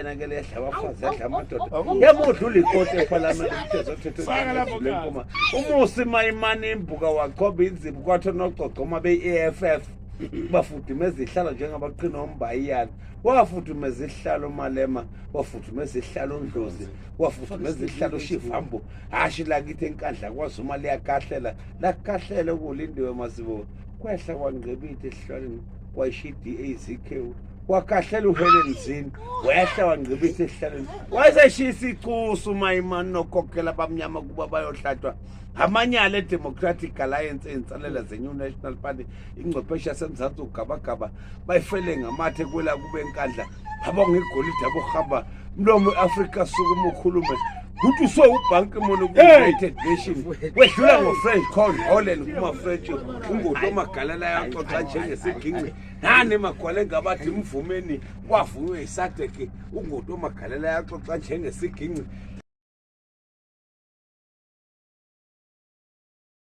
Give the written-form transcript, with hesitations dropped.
Yena ke lehla abafazi yadla amadoda yamudlula ikoti ephalamende umthetho othethe Faka lapho lenkuma umusi mayimane imbuka waqhoba inzipho kwathi nogcogcoma be-EFF bafudumeza ihlalo njengabaqina ombayiyana wafudumeza ihlalo umalema wafudumeza ihlalo undlozi wafudumeza ihlalo ushivambu hashi lakithi enkandla kwazuma liyakahlela lakahlela ukulindiwe mazibo kwehla kwangqibithe esihlwaleni kwayishiya i-DAZK wakahlela uHelen Zini wehla wangqibitha esihlalweni wayeseshisa icusu umayimani nokhokhela abamnyama kuba bayohlatshwa amanyala e-Democratic Alliance ey'nsalela ze-New National Party ingcwepheshe yasemzansi ugabagaba bayifele ngamathe kwela kube enkandla abonga igolide abohamba mlomo we-Afrika sukuma ukhulume kuthi uso ubhanki mona ku-United Nation wedlula ngo-French called Holland kuma-French ungoti omagalela yaxoxa njengesiginci nani magwale ngabathi mvumeni kwavunywe yisadek ungoti omagalela yaxoxa njengesiginci